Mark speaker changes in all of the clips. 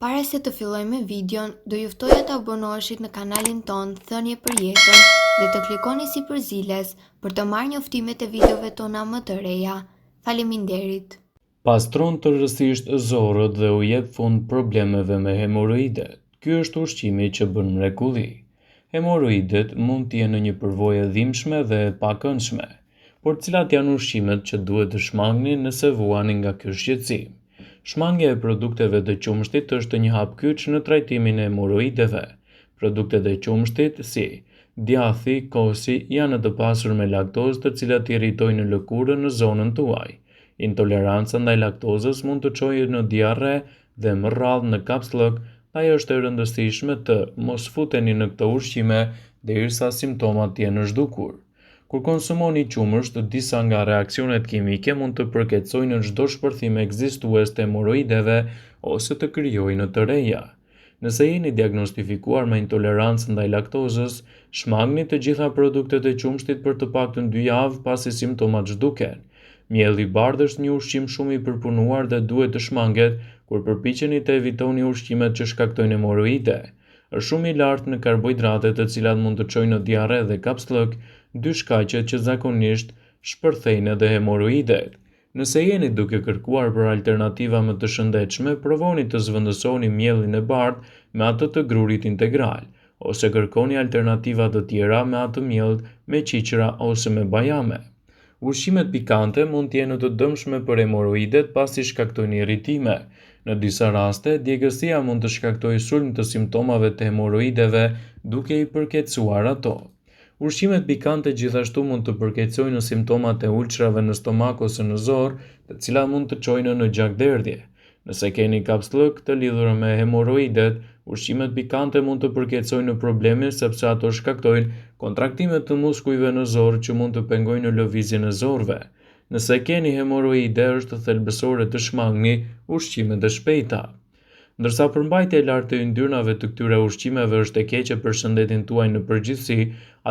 Speaker 1: Para se të fillojmë me videon, do ju ftoja të abonoheshit në kanalin tonë Thënie për Jetën dhe të klikoni sipër ziles për të marrë njoftimet e videove tona më të reja. Faleminderit!
Speaker 2: Pastron tërësisht zorrët dhe u jep fund problemeve me hemorroidet. Ky është ushqimi që bën mrekulli. Hemorroidet mund të jenë një përvojë e dhimbshme dhe e pakëndshme. Por cilat janë ushqimet që duhet të shmangni nëse vuani nga ky shqetësim? Shmangia e produkteve të qumështit është një hap kyç në trajtimin e hemorroideve. Produktet e qumështit, si djathi, kosi, janë të pasur me laktozë të cilat irritojnë lëkurën në zonën tuaj. Intoleranca ndaj laktozës mund të çojë në diarre dhe më rrallë në kapsllëk, ndaj është e rëndësishme të mos futeni në këto ushqime derisa simptomat të jenë zhdukur. Kur konsumoni qumësht, disa nga reaksionet kimike mund të përkeqësojnë çdo shpërthim ekzistues të hemorroideve ose të krijojnë të reja. Nëse jeni diagnostifikuar me intolerancë ndaj laktozës, shmangni të gjitha produktet e qumështit për të paktën dy javë pasi simptomat zhduken. Mielli i bardhë është një ushqim shumë i përpunuar dhe duhet të shmanget kur përpiqeni të evitoni ushqimet që shkaktojnë hemorroide. Është shumë i lartë në karbohidrate të cilat mund të çojnë në diarre dhe kapsllëk, dy shkaqe që zakonisht shpërthejnë edhe hemorroidet. Nëse jeni duke kërkuar për alternativa më të shëndetshme, provoni të zëvendësoni miellin e bardhë me atë të grurit integral, ose kërkoni alternativa të tjera me atë miell me qiqra ose me bajame. Ushqimet pikante mund të jenë të dëmshme për hemorroidet pasi shkaktojnë irritime. Në disa raste, djegësia mund të shkaktojë sulm të simptomave të hemorroideve duke i përkeqësuar ato. Ushqimet pikante gjithashtu mund të përkeqësojnë simptomat e ulçrave në stomak ose në zorrë, të cilat mund të çojnë në gjakderdhje. Nëse keni kapsllëk të lidhur me hemorroidet, ushqimet pikante mund të përkeqësojnë problemin sepse ato shkaktojnë kontraktime të muskujve në zorrë që mund të pengojnë lëvizjen e zorrëve. Nëse keni hemorroide, është thelbësore të shmangni ushqimet e shpejta. Ndërsa përmbajtja e lartë e yndyrnave të këtyre ushqimeve është e keqe për shëndetin tuaj në përgjithësi,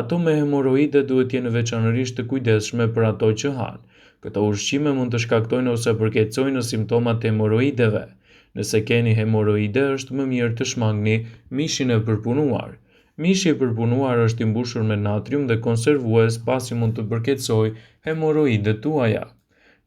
Speaker 2: ato me hemorroide duhet të jenë veçanërisht të kujdesshme për ato që hanë. Këto ushqime mund të shkaktojnë ose përkeqësojnë simptomat e hemorroideve. Nëse keni hemorroide, është më mirë të shmangni mishin e përpunuar. Mishi i përpunuar është i mbushur me natrium dhe konservues pasi mund të përkeqësojë hemorroidet tuaja.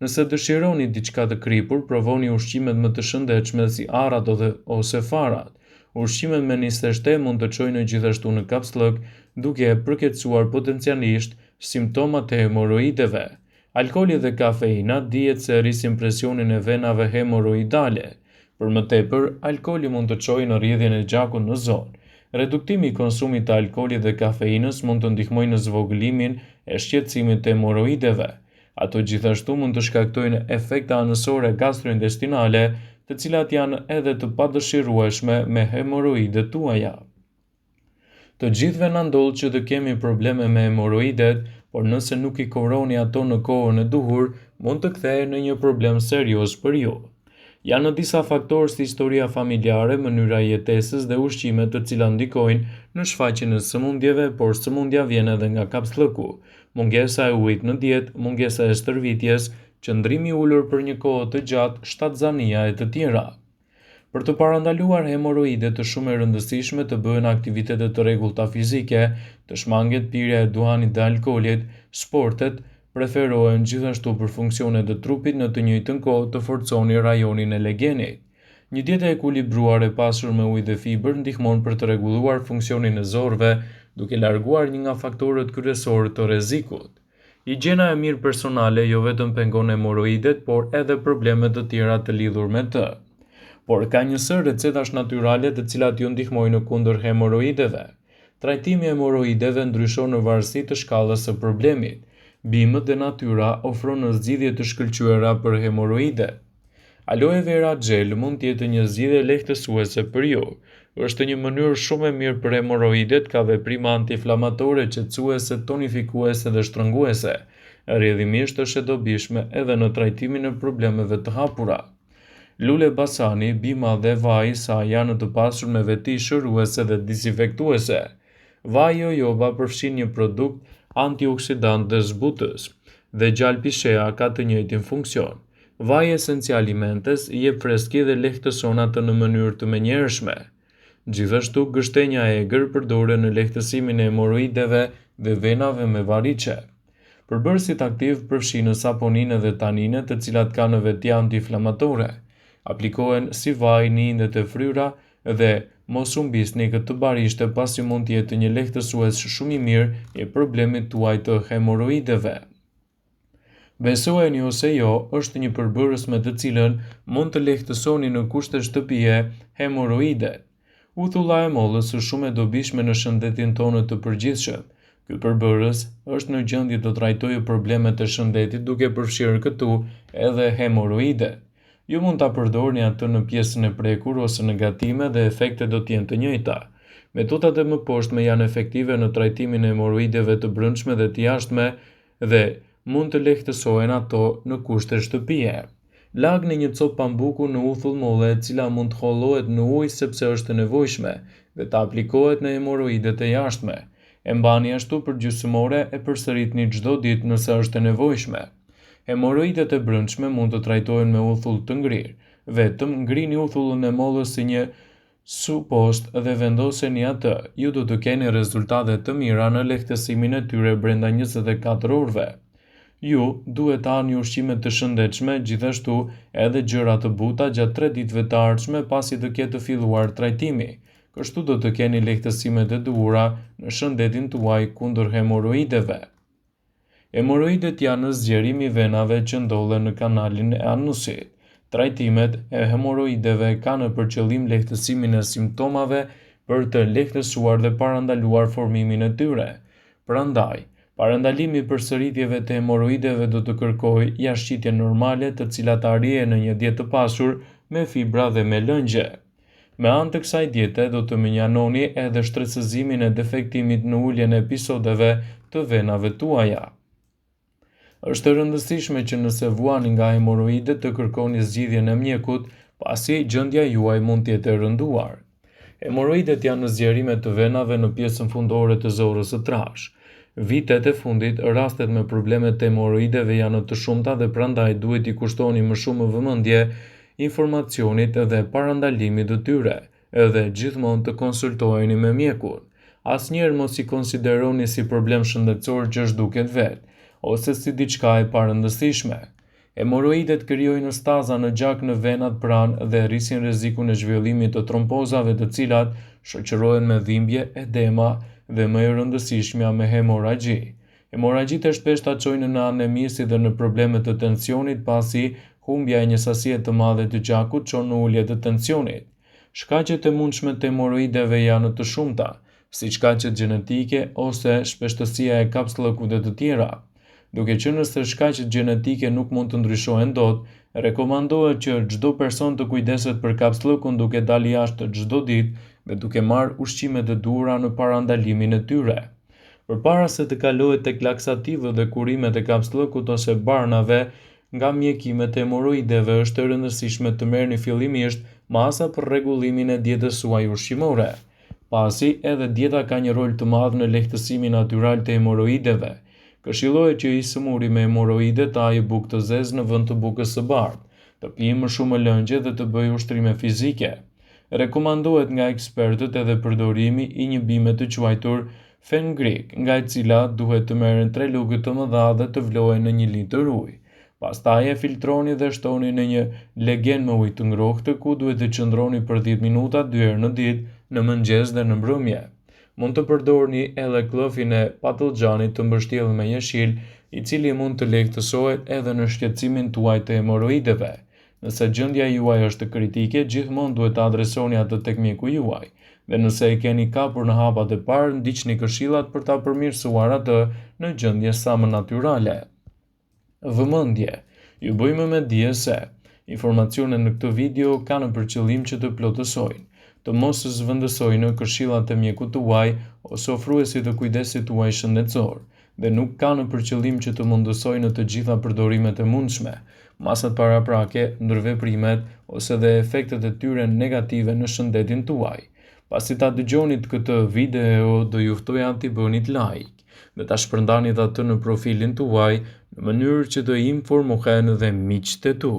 Speaker 2: Nëse dëshironi diçka të kripur, provoni ushqimet më të shëndetshme si arrat ose farat. Ushqimet me niseshte mund të çojnë gjithashtu në kapsllëk, duke përkeqësuar potencialisht simptomat e hemorroideve. Alkooli dhe kafeina dihet se rrisin presionin e venave hemorroidale. Për më tepër, alkooli mund të çojë në rrjedhjen e gjakut në zonë. Reduktimi i konsumit të alkoolit dhe kafeinës mund të ndihmojë në zvogëlimin e shqetësimit të hemorroideve. Ato gjithashtu mund të shkaktojnë efekte anësore gastrointestinale, të cilat janë edhe të padëshirueshme me hemorroidet tuaja. Të gjithëve na ndodh që të kemi probleme me hemorroidet, por nëse nuk i kuroni ato në kohën e duhur, mund të kthehen në një problem serioz për ju. Janë disa faktorë si historia familjare, mënyra e jetesës dhe ushqimet të cilat ndikojnë në shfaqjen e sëmundjeve, por sëmundja vjen edhe nga kapsllëku, mungesa e ujit në dietë, mungesa e stërvitjes, qëndrimi ulur për një kohë të gjatë, shtatzania e të tjera. Për të parandaluar hemorroidet është shumë e rëndësishme të bëhen aktivitete të rregullta fizike, të shmanget pirja e duhanit dhe alkoolit, sportet preferohen gjithashtu për funksionet e trupit në të njëjtën kohë të forconi rajonin e legenit. Një dietë e ekuilibruar e pasur me ujë dhe fibër ndihmon për të rregulluar funksionin e zorrëve, duke larguar një nga faktorët kryesorë të rrezikut. Higjiena e mirë personale jo vetëm pengon hemorroidet, por edhe probleme të tjera të lidhur me të. Por ka një sërë recetash natyrale të cilat ju ndihmojnë kundër hemorroideve. Trajtimi i hemorroideve ndryshon në varësi të shkallës së problemit. Bimët dhe natyra ofron zgjidhje të shkëlqyera për hemorroidet. Aloe vera xhel mund të jetë një zgjidhje lehtësuese për ju. Është një mënyrë shumë e mirë për hemorroidet, ka veprime antiinflamatore, qetësuese, tonifikuese dhe shtrënguese. Rrjedhimisht është e dobishme edhe në trajtimin e problemeve të hapura. Lule basani, bima dhe vaji i saj janë të pasur me veti shëruese dhe dizinfektuese. Vaji jojoba përfshin një produkt antioksidant dhe zbutës, dhe gjalpi shea ka të njëjtin funksion. Vaji esencial i mentes jep freski dhe lehtëson atë në mënyrë të menjëhershme. Gjithashtu, gështenja e egër përdoret në lehtësimin e hemorroideve dhe venave me variçe. Përbërësit aktivë përfshijnë saponine dhe tanine të cilat kanë veti antiinflamatore. Aplikohen si vaj në indet e fryra dhe mos humbisni këtë barishte pasi mund të jetë një lehtësues shumë i mirë i problemit tuaj të hemorroideve. Besojeni ose jo, është një përbërës me të cilën mund të lehtësoni në kushte shtëpie hemorroidet. Uthulla e mollës është shumë e dobishme në shëndetin tonë të përgjithshëm. Ky përbërës është në gjendje të trajtojë problemet e shëndetit duke përfshirë këtu edhe hemorroidet. Ju mund ta përdorni atë në pjesën e prekur ose në gatime dhe efektet do të jenë të njëjta. Metodat e mëposhtme janë efektive në trajtimin e hemorroideve të brendshme dhe të jashtme dhe mund të lehtësohen ato në kushte shtëpie. Lagni një copë pambuku në uthull molle e cila mund të hollohet në ujë sepse është e nevojshme dhe të aplikohet në hemorroidet e jashtme. E mbani ashtu për gjysmë ore e përsëritni çdo ditë nëse është e nevojshme. Hemorroidet e brendshme mund të trajtohen me uthull të ngrirë. Vetëm ngrini uthullën e mollës si një supost dhe vendoseni atë, ju do të keni rezultate të mira në lehtësimin e tyre brenda 24 orëve. Ju duhet të hani ushqime të shëndetshme, gjithashtu edhe gjëra të buta gjatë 3 ditëve të ardhshme pasi të ketë filluar trajtimi. Kështu do të keni lehtësimet e duhura në shëndetin tuaj kundër hemorroideve. Hemorroidet janë zgjerim i venave që ndodhen në kanalin e anusit. Trajtimet e hemorroideve kanë për qëllim lehtësimin e simptomave për të lehtësuar dhe parandaluar formimin e tyre. Prandaj, parandalimi i përsëritjeve të hemorroideve do të kërkojë jashtëqitje normale të cilat arrihen në një dietë të pasur me fibra dhe me lëngje. Me anë të kësaj diete do të mënjanoni edhe shtresëzimin e defektimit në uljen e episodeve të venave tuaja. Është e rëndësishme që nëse vuani nga hemorroidet të kërkoni zgjidhjen e mjekut, pasi gjendja juaj mund të jetë e rënduar. Hemorroidet janë zgjerime të venave në pjesën fundore të zorrës së trashë. Vitet e fundit, rastet me probleme të hemorroideve janë të shumta dhe prandaj duhet t'i kushtoni më shumë vëmendje informacionit dhe parandalimit të tyre, dhe gjithmonë të konsultoheni me mjekun. Asnjëherë mos i konsideroni si problem shëndetësor që zhduket vetë, ose si diçka e parëndësishme. Hemorroidet krijojnë staza në gjak në venat pranë dhe rrisin rrezikun e zhvillimit të trombozave të cilat shoqërohen me dhimbje, edema dhe më e rëndësishmja me hemorragji. Hemorragjitë e shpeshta çojnë në anemi si dhe në probleme të tensionit pasi humbja e një sasie të madhe të gjakut çon në ulje të tensionit. Shkaqet e mundshme të hemorroideve janë të shumta, si shkaqet gjenetike ose shpeshtësia e kapsllëkut e të tjera. Duke qenë se shkaqet gjenetike nuk mund të ndryshohen dot, rekomandohet që çdo person të kujdeset për kapsllëkun duke dalë jashtë çdo ditë dhe duke marrë ushqimet e duhura në parandalimin e tyre. Përpara se të kalohet tek laksativët dhe kurimet e kapsllëkut ose barnave nga mjekimet e hemorroideve është e rëndësishme të merrni fillimisht masa për rregullimin e dietës suaj ushqimore. Pasi edhe dieta ka një rol të madh në lehtësimin natyral të hemorroideve. Këshillohet që i sëmuri me hemorroide të hajë bukë të zezë në vend të bukës së bardhë, të pijë më shumë lëngje dhe të bëjë ushtrime fizike. Rekomandohet nga ekspertët edhe përdorimi i një bime të quajtur fenugreek, nga e cila duhet të merren 3 lugë të mëdha dhe të vlohen në 1 litër ujë. Pastaj e filtroni dhe shtoni në një legen me ujë të ngrohtë ku duhet të qëndroni për 10 minuta 2 herë në ditë, në mëngjes dhe në mbrëmje. Mund të përdorni edhe këllëfin e patëllxhanit të mbështjellë me jeshil, i cili mund të lehtësohet edhe në shqetësimin tuaj të hemorroideve. Nëse gjendja juaj është kritike, gjithmonë duhet ta adresoni atë tek mjeku juaj. Dhe nëse e keni kapur në hapat e parë, ndiqni këshillat për ta përmirësuar atë në gjendje sa më natyrale. Vëmendje! Ju bëjmë me dije se informacionet në këtë video kanë për qëllim që të plotësojnë, të mos zëvendësojnë këshillat e mjekut tuaj ose ofruesit të kujdesit tuaj shëndetësor dhe nuk kanë për qëllim që të mundësojnë të gjitha përdorimet e mundshme, masat paraprake, ndërveprimet ose dhe efektet e tyre negative në shëndetin tuaj. Pasi ta dëgjonit këtë video, do ju ftoja t'i bënit like dhe ta shpërndanit atë në profilin tuaj në mënyrë që të informohen dhe miqtë e tu.